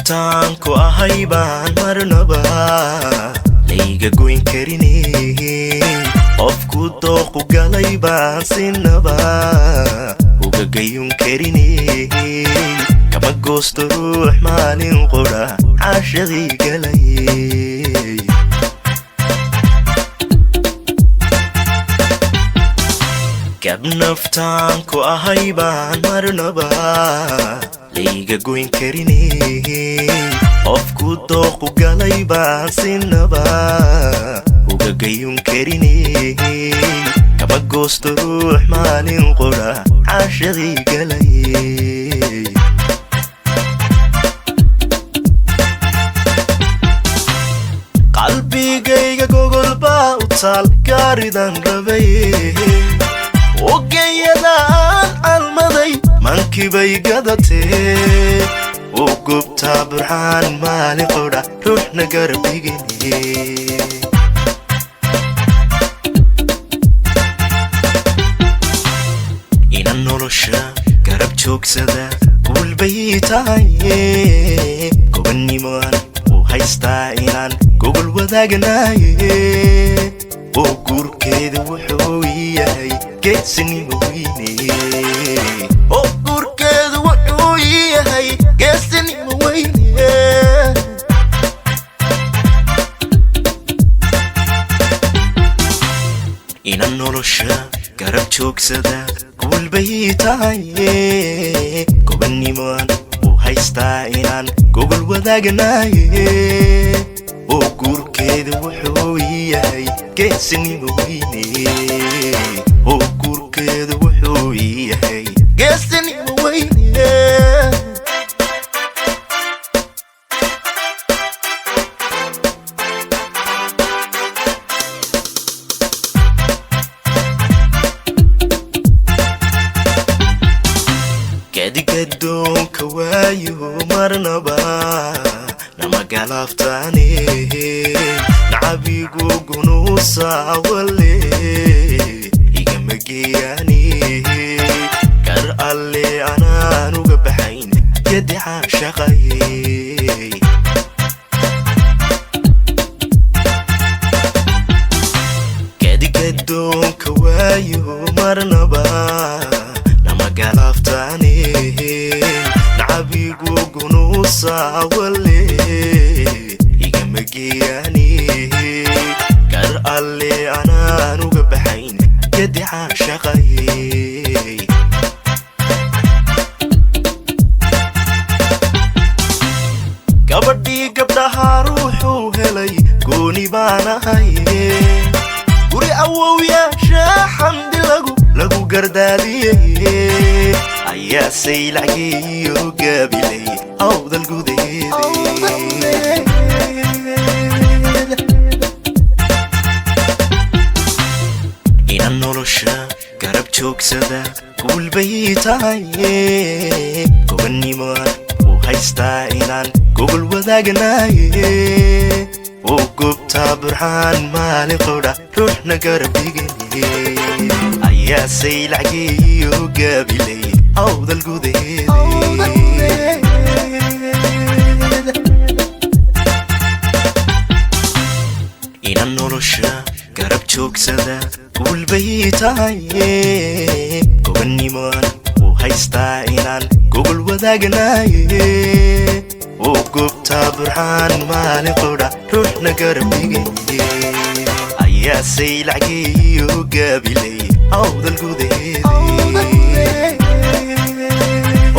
naftaan ku ahay baan marnaba layga goyn karine, qofku dooqu galay baan sinaba uga gayun karine. Kama goosto ruux maalin qudha caashaqii galay. Gab naftaan ku ahay baan marnaba layga goyn karine, qofku dooqu galay baan sinaba uga gayun karine. Kama goosto ruux maalin qudha caashaqii galay. Qalbigayga gogol baa u taal gaaridan rabay, ogeyadaan almaday mankibay gadatee. U gubtaa burxaan maalin qudha ruuxna garabigine. Inan nolosha garab joogsada guulbay tahaye, gobanimaan u haystaa inaan gogol wadaagnaye. Oo guurkeeda wuxuu yahay geesinimo weyne. Oo guurkeedu wuxuu yahay geesinimo weyne. Inan nolosha garab joogsada guulbay tahaye, gobanimaan u haystaa inaan gogol wadaagnaye. Oo guurkeeda wuxuu yahay geesinimo weyne. Oo guurkeeda wuxuu yahay geesinimo weyne. Gadigadoonka waayo marnaba namagalaaftaane, nacabigu gunuusa wale igama geeyaane. Kar alle anaan uga baxayn gadi caashaqaye. Gadigadoonka waayo marnaba namagalaaftaane, nacabigu gunuusa wale igama geeyaane. Kar alle anaan uga baxayn gadi caashaqaye. Gabadhii gabdhaha ruuxuu helay gooni baan ahaye, guri awowyaasha xamdi lagu gardaadiyey ayaa saylacgeeyo gaabilay awdal gudaheede. Inan nolosha garab joogsada guulbay tahaye, gobanimaan u haystaa inaan gogol wadaagnaye. Oo gubtaa burxaan maalin qudha ruuxna garabigine ayaa saylacgeeyo gaabilay awdal gudaheede. Inan nolosha garab joogsada guulbay tahaye, gobanimaan u haystaa inaan gogol wadaagnaye. Oo gubtaa burxaan maalin qudha ruuxna garabigine ayaa saylacgeeyo gaabilay awdal gudaheede.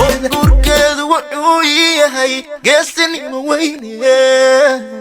Oo guurkeedu wuxuu yahay geesinimo weyne.